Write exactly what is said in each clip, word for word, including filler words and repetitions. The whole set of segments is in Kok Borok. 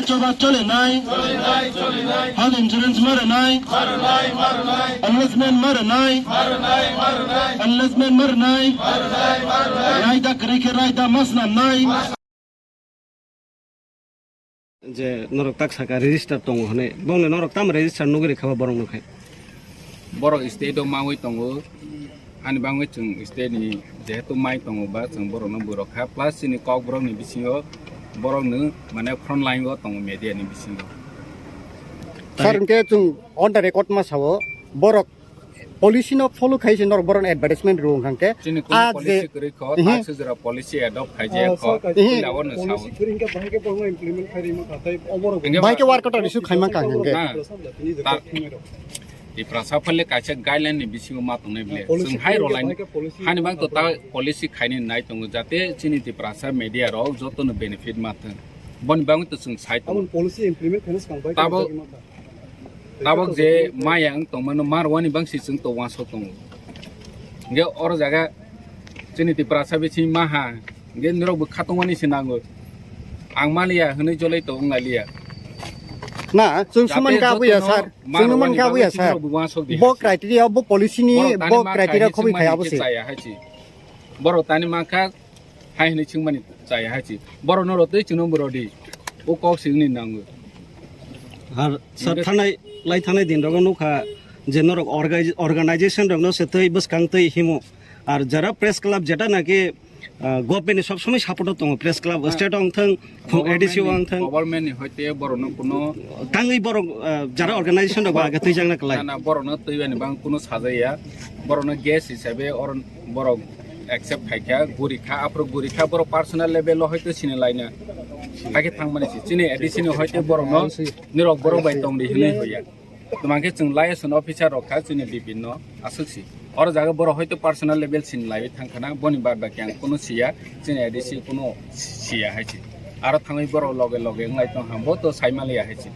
Choba chole nai. Health insurance mare nai. Enlistment mare nai. Enlistment mare nai. Raida kwrwi khe raida masnam nai. Je norok tak saka register tongo hwnwi, bongni norok tamo register nugwi rikha ba borok nokhe? Borok state o mawi tongo, ani bangwi chwng state ni jehetu mai tongo ba chwng borok no bwrok kha, plus chini kok borok ni bisingo borok no mane front line o tongo media ni bisingo. Sir, hwnkhe chwng on the record ma sao, borok policy no follow khai se norok boron advertisement rw hwnkhe. Chini kuno ah, policy je kwrwi kho, mhm, tak se jora policy adopt khai je kho, ila o no sao. Policy kwrwi hwnkhe bahai khe bono implement khai rima kha, tai oborok hwnkhe bahai khe work out issue khai man kha hwnkhe. Na, ta-, Tiprasa phale kaisa guideline ni bisingo ma tongnai bile. Policy chwng hai kwrwi hwnkhe rolai bahai khe policy hani bang to ta policy khaini nai tongo, jate chini Tiprasa media rok joto no benefit ma thwng. Boni bangwi to chwng sai tongo. Aboni policy implement khaina swkang bai tabok khaijagwi mankha. Tabok je maya wng tongmano marwani bangsi chwng to wansok tongo. Hingke oro jaga chini Tiprasa bising maha, hingke norok bo khatungmani se nango. Ang maliya hwnwi jolai to wng lailiya. Na, chwng sumani ka abuya sir. Chwng sumani ka abuya sir. Bo criteria, bo policy ni, bo criteria khobwi khai abo se. Borok tani mankha, hai hwnwi swngmani chaya hai si. Borok no rotwi chwngno bo rodi. O kok swngni nango. Ar sir, thanai, lai thanai din rogo nukha je norok orga-, organization rokno se twi bwskang twi himo. Ar jara press club jeta naki, ah, government ni sob somoi support o tongo, press club, state ong thang, A D C o ang thang. Government ni hoite borok no kuno tangwi borok, ah, jara organization rok ba age twi jangna klai. Na, na, borok no twi bani bang kuno sajaya. Borok no guest hisabe or borok accept khaikha, gurikha, aphuru gurikha, borok personal level o hoito sini laina. Hakhe thangmani si, chini A D C ni hoite borok no nirok borok bai tongdi hinwi hoya. Twmangkhe chwng liaison officer rok kha chini bibhinno aswk si. Oro jaga borok hoito personal level sini laiwi thangkhana, boni bad baki ang kuno siya, chini A D C kuno siya hai si. Aro thangwi borok loge loge wnglai tong ham, bo to saimaliya hai si.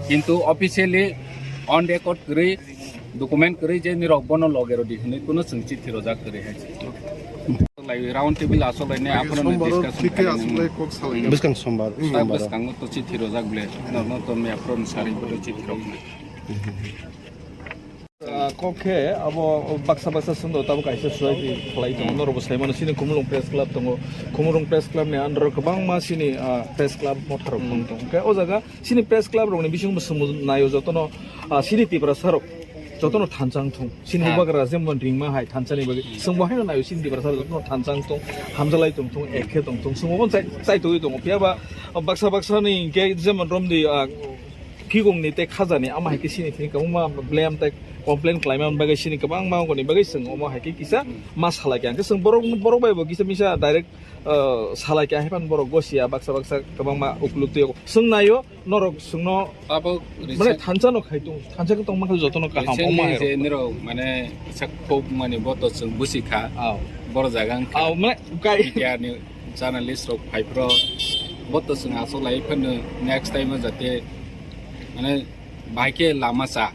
Kintu officially on record kwrwi document kwrwi je nirok bono loge rodi hinwi kuno chwng chithi rwjak kwrwi hai se. Lai round table aswk lai ne aphano ne discussion khainani. Bwskang sombar, sombar. Bwskango to chithi rwjak ble. Norno to me aphano sari bodo chithi rok. Ah, kok khe abo baksa baksa swngdo tabo kaisa suai khlai tongo. Norok bo sai mano chini Khumulwng Press Club tongo. Khumulwng Press Club ni under o kwbangma chini, ah, press club motha rok tong tongo. Khe o jaga chini press club rokni bisingo bo chwng naio jotono, ah, chini Tiprasa rok jotono thansa wng thung. Chini bubagra jemon ringma hai thansa ni bagwi. Chwng bo haino naio chini Tiprasa rok jotono thansa wng thung, hamjalai tong thung, ek khe tong thung. Chwng bo chai, chai togwi tongo. Phiya ba baksa baksa ni hinkhe jemon romdi, ah, kigong ni tei khaja ni ama hai khe chini thini kwbangma blame tei complain khlaima bagwi chini kwbangma ongoni bagwi chwng omo hai khe kisa ma salai kha. Hinkhe chwng borok, borok bai bo kisa misa direct ah, salai khe, ahai phano borok gosiya, baksa baksa kwbangma ukluk twi. Chwng naio, norok chwngno abo mane recent thansa no khai tongo, thansa khe tongma khe jotono kaham, recently omo hai je rok. Nirok mane kisa khok mani bo to chwng busi kha. Aw. Boro jaga wng kha. Aw, mane kai. Media ni journalist rok phai phro bo to chwng aswk lai phano next time o jate mane Bahai khe lama cha.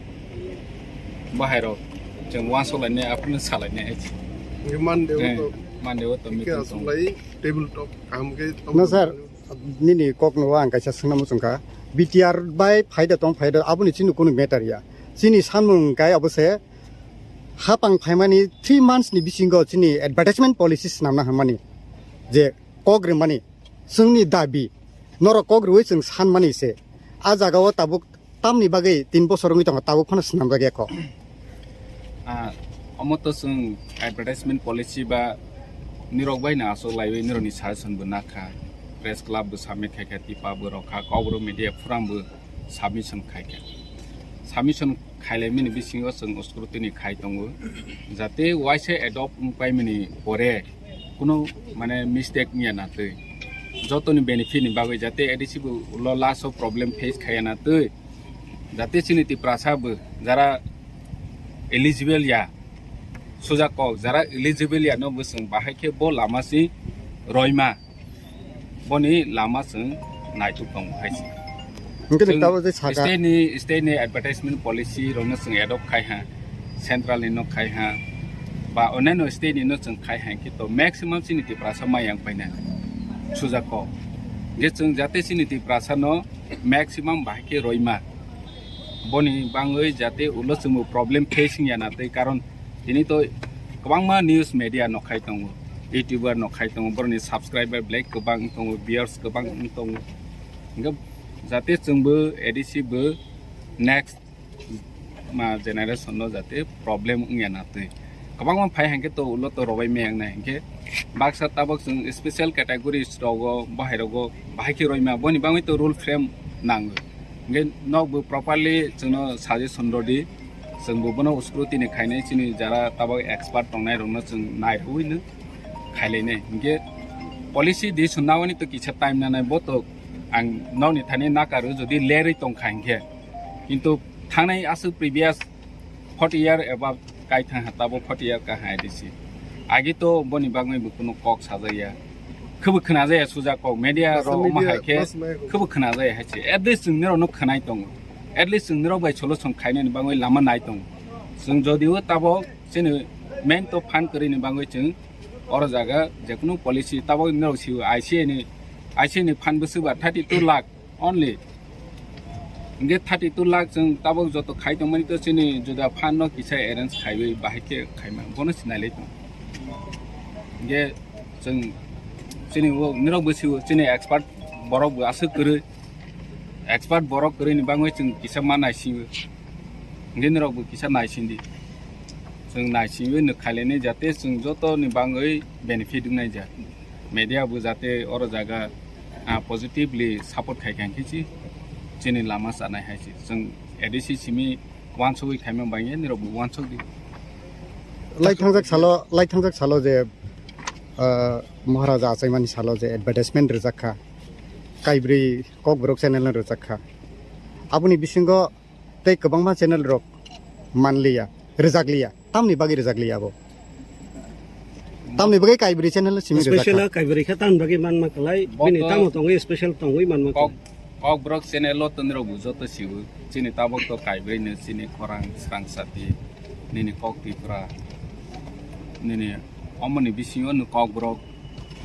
Bahai rok chwng uansuk lainai, aphano sa lainai hai se. Hingke Monday o to, Monday o to hingke meeting aswk tongo. Lai table talk kaham khe tong. No, sir, nini kok no ang kaisa swngna muchung kha. B T R bai phaida tong phaida aboni chini kunu matter ya. Chini sanmung kai abo se hapang phaimani three months ni bisingo chini advertisement policy swnamna hwnmani je kok rimani chwngni dabi norok kok riwi chwng sanmani se. A jaga o tabuk tamni bagwi tin bosor wngwi tongo, tabuk phano swnamjak ya kho. Ah, omo to chwng advertisement policy ba nirok bai no aswk laiwi nirokni suggestion bo nakha. Press club bo submit khaikha, tipa bo rokha, Kokborok media forum bo submission khaikha. Submission khailaimani bisingo chwng scrutiny khai tongo, jate waisa adopt wngpaimani pore kuno mane mistake wngya na twi. Jotoni benefit ni bagwi jate A D C bo ulo last o problem face khaya na twi. Jate chini Tiprasa bo jara eligible ya, suja kok jara eligible ya no bo chwng bahai khe bo lama si roima. Boni lama chwng naituk tongo hai se. Hwnkhe chwng tabo je saka state ni, state ni advertisement policy rokno chwng adopt khai ha, central ni no khai ha, ba onano state ni no chwng khai ha, hwnkhe to maximum chini Tiprasa mai yang paina sujak kok. Hingke chwng jate chini Tiprasa no maximum bahai khe roima. Boni bangwi jate ulo chwngbo problem face wngya na twi, karon tini to kwbangma news media nokhai tongo, YouTuber nokhai tongo, boroni subscriber belai kwbang wng tongo, viewers kwbang wng tongo. Hingke jate chwngbo A D C bo next ma generation no jate problem wngya na twi. Kwbangma phai hingke to ulo to robai meyang nai hingke baksa tabok chwng special categories rogo bahai rogo bahai khe roima boni bangwi to rule frame nango. Hingke nokbo properly chwngno suggestion rodi, chwngbo bono scrutiny khainai chini jara tabok expert tongnai rokno chwng nai rwino khailainai. Hingke policy di sunawani to kisa time nanai bo to ang nokni thani nakaru jodi lerwi tongkha hingke. Kintu thangnai aswk previous forty year above kai thang ha, tabo forty year ka hai disi. Agi to boni bagwi bo kuno kok sajaya. Khubu khna jaya suja kok, media ro ma hai khe khubu khna jaya hai se. At least chwng nirok no khwnai tongo. At least chwng nirok bai solution khainani bagwi lama nai tongo. Chwng jodi o tabo chini main to fan kwrwi ni bagwi chwng oro jaga jekunu policy tabo nirok siu I C A ni, I C A ni fan bwswk ba thirty two lakh only. Hingke thirty two lakh chwng tabok joto khai tongmani to chini juda fan no kisa arrange khaiwi bahai khe khaima bono sinai lai tong. Hingke chwng chini o nirok bwsio chini expert borok bo aswk kwrwi, expert borok kwrwi ni bangwi chwng kisa ma naisingo. Hingke nirok bo kisa naising di. Chwng naisingwi no khaileni jate chwng joto ni bangwi benefit wngnai ja. Media bo jate oro jaga, ah, positively support khai kha hingke chi chini lama chanai hai se. Chwng A D C simi wansugwi khaima bangya nirok bo wansuk di. Lai thangjak salo, lai thangjak salo je, ah, Maharaja achaimani salo je advertisement rijak kha. Kaibrwi Kokborok channel no rijak kha. Aboni bisingo tei kwbangma channel rok manliya, rwjakliya. Tamni bagwi rwjakliya abo? Tamni bagwi kaibrwi channel simi rwjak kha? Special kaibrwi khe tamni bagwi manma kwlai. Bini tamo tongwi special tongwi manma kwlai. Kokborok channel o to nirok bo joto sibo. Chini tabok to kaibrwi no chini khorang srang sati. Nini kok Tripura. Nini omoni bisingo no Kokborok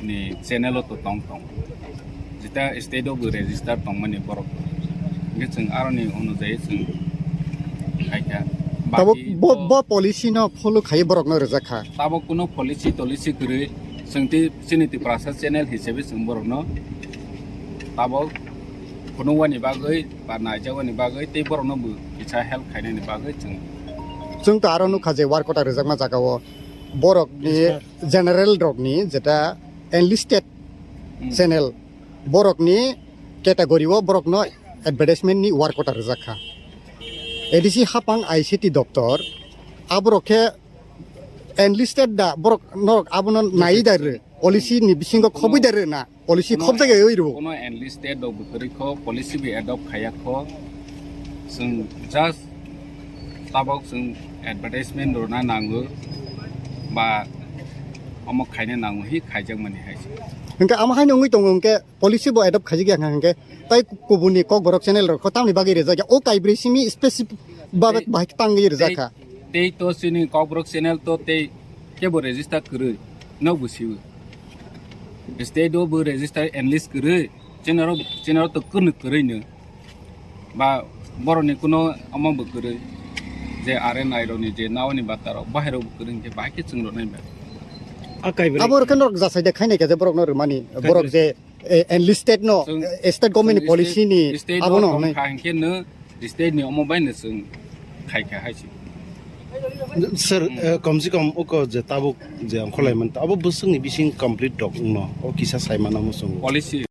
ni channel o to tong tong. Jeta state o bo register tongmani borok. Hingke chwng aroni onujayi chwng khaikha. Tabok baki bo, to bo policy no follow khai borok no rwjak kha. Tabok kuno policy tolicy kwrwi chwng tei chini Tiprasa channel hisabe chwng borok no tabok phunukmani bagwi ba naijagmani bagwi tei borok no bo kisa help khainani bagwi chwng. Chwng to aro nukha je work order rwjakma jaga o borok ni general rok ni jeta enlisted channel borok ni category o borok no advertisement ni work order rwjak kha. A D C hapang I C T doptor aborok khe enlisted da borok norok abono nai da rw policy ni bisingo khobwi da rw na policy khobjak ya oi rw. Kono enlisted rok bo kwrwi kho policy bi adopt khaya kho. Chwng just tabok chwng advertisement rwna nango ba omo khaina nango hi khaijakmani hai se. Hingke amo haino wngwi tongo hingke policy bo adopt khaijak ya hingke tai kubuni Kokborok channel rok tamni bagwi rijak ya o kaibrwi simi specific babe bahai tangwi rijak kha. Tei to chini Kokborok channel to tei kebo register kwrwi no bo siwi state o bo register enlist kwrwi channel channel to kwrwi kwrwi no. Ba borokni kuno omo bo kwrwi je R N I rokni je naoni bata rok bahai rok bo kwrwi hwnkhe bahai khe chwng rok nai ba. Abo rok khe norok jasai de khainai khe je borok no rwmani borok je, eh, enlisted no, eh, state government ni policy ni state abo no hwnwi kha hwnkhe no state ni omo bai no chwng khai kha hai se. Sir, eh, kom se kom oko je tabuk je ongkhorlai man abo bwswk ni bising complete rok wngno o kisa sai mano muchungo. Policy.